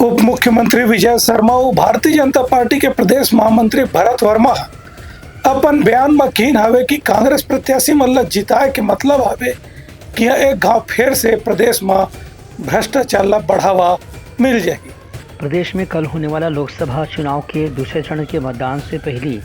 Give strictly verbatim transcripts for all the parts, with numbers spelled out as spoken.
उप मुख्यमंत्री विजय शर्मा अउ भारतीय जनता पार्टी के प्रदेश महामंत्री भरत वर्मा ह अपन बयान म कीन हवे कि कांग्रेस प्रत्याशी मन ल जिताए के मतलब हवे कि यह एक घाव फेर से प्रदेश म भ्रष्टाचार ल बढ़ावा मिल जाही। प्रदेश में कल होने वाला लोकसभा चुनाव के दूसरे चरण के मतदान से पहली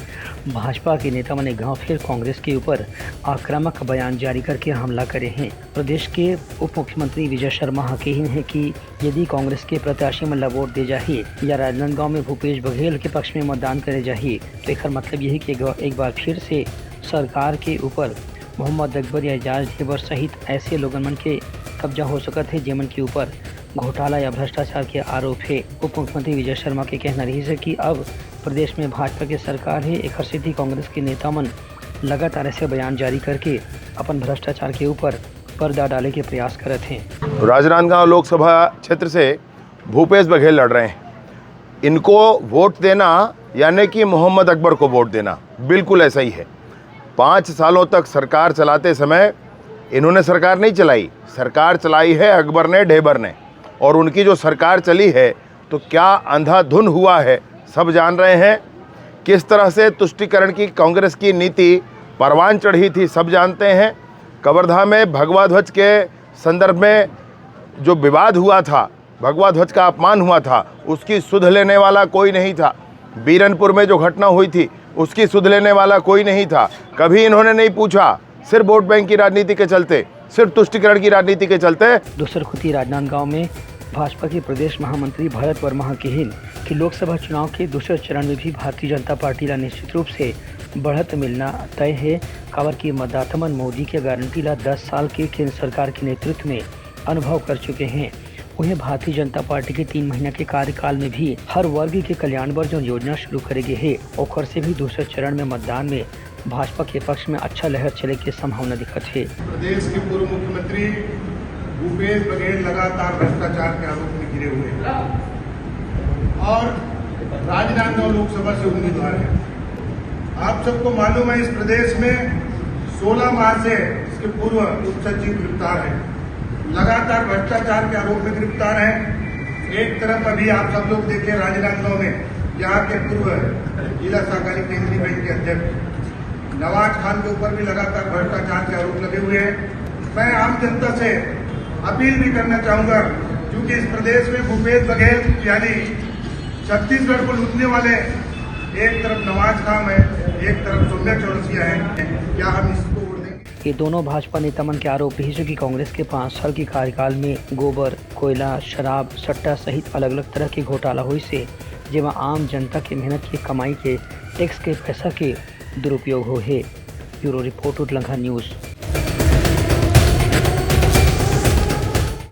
भाजपा के नेता मन एक घाव फिर कांग्रेस के ऊपर आक्रामक बयान जारी करके हमला करे हैं। प्रदेश के उप मुख्यमंत्री विजय शर्मा ह कहिन हे कि यदि कांग्रेस के प्रत्याशी मन ला वोट दे जाही या राजनांदगांव में भूपेश बघेल के पक्ष में मतदान करे जाही, तो एकर मतलब यही कि एक बार, एक बार फिर से सरकार के ऊपर मोहम्मद अकबर या एजाज ढेबर सहित ऐसे लोगन मन के कब्जा हो सकत हे, जेमन के ऊपर घोटाला या भ्रष्टाचार के आरोप हे। उप मुख्यमंत्री विजय शर्मा के कहना रहिस हे कि अब प्रदेश में भाजपा के सरकार हे, एकर सेती कांग्रेस के नेता मन लगातार ऐसे बयान जारी करके अपन भ्रष्टाचार के ऊपर पर्दा डाले के प्रयास करत हें। राजनांदगांव लोकसभा क्षेत्र से भूपेश बघेल लड़ रहे हैं। इनको वोट देना यानी कि मोहम्मद अकबर को वोट देना, बिल्कुल ऐसा ही है। पाँच सालों तक सरकार चलाते समय इन्होंने सरकार नहीं चलाई, सरकार चलाई है अकबर ने, ढेबर ने। और उनकी जो सरकार चली है, तो क्या अंधाधुन हुआ है, सब जान रहे हैं। किस तरह से तुष्टीकरण की कांग्रेस की नीति परवान चढ़ी थी, सब जानते हैं। कवर्धा में भगवा ध्वज के संदर्भ में जो विवाद हुआ था, भगवा ध्वज का अपमान हुआ था, उसकी सुध लेने वाला कोई नहीं था। बीरनपुर में जो घटना हुई थी, उसकी सुध लेने वाला कोई नहीं था। कभी इन्होंने नहीं पूछा, सिर्फ वोट बैंक की राजनीति के चलते, सिर्फ तुष्टीकरण की राजनीति के चलते। दूसर खुती राजनांदगांव में भाजपा के प्रदेश महामंत्री भरत वर्मा ह किहिन कि लोकसभा चुनाव के दूसरे चरण में भी भारतीय जनता पार्टी ला निश्चित रूप से बढ़त मिलना तय हे, काबर कि मतदाता मन मोदी के गारंटी ला दस साल के केंद्र सरकार के नेतृत्व में अनुभव कर चुके हैं। उन्हें भारतीय जनता पार्टी के तीन महीना के कार्यकाल में भी हर वर्ग के कल्याण बर जो योजना शुरू करे गे हे, ओकर से भी दूसरे चरण में मतदान में भाजपा के पक्ष में अच्छा लहर चले के संभावना दिखत हे। प्रदेश के पूर्व मुख्यमंत्री भूपेश बघेल लगातार भ्रष्टाचार के आरोप में घिरे हुए हैं और राजनांदगांव लोकसभा से उम्मीदवार हैं। आप सबको मालूम है, इस प्रदेश में सोलह माह से इसके पूर्व उप सचिव गिरफ्तार हैं, लगातार भ्रष्टाचार के आरोप में गिरफ्तार हैं। एक तरफ अभी आप सब लोग देखें, राजनांदगांव में यहाँ के पूर्व जिला सहकारी केंद्रीय बैंक के अध्यक्ष नवाज खान के ऊपर भी लगातार भ्रष्टाचार के आरोप लगे हुए हैं। मैं आम जनता से अपील भी करना चाहूँगा, क्योंकि इस प्रदेश में भूपेश बघेल यानी छत्तीसगढ़ को लूटने वाले एक तरफ नवाज खान है, एक तरफ सौम्या चौरसिया है। क्या हम इसको वोट देंगे? ये दोनों भाजपा नेता मन के आरोप रहिस हे कि कांग्रेस के पाँच साल के कार्यकाल में गोबर, कोयला, शराब, सट्टा सहित अलग-अलग तरह के घोटाला होइस हे, जेमा आम जनता के मेहनत के कमाई के टैक्स के पैसा के दुरुपयोग होए हे। Bureau report, Utlangha news.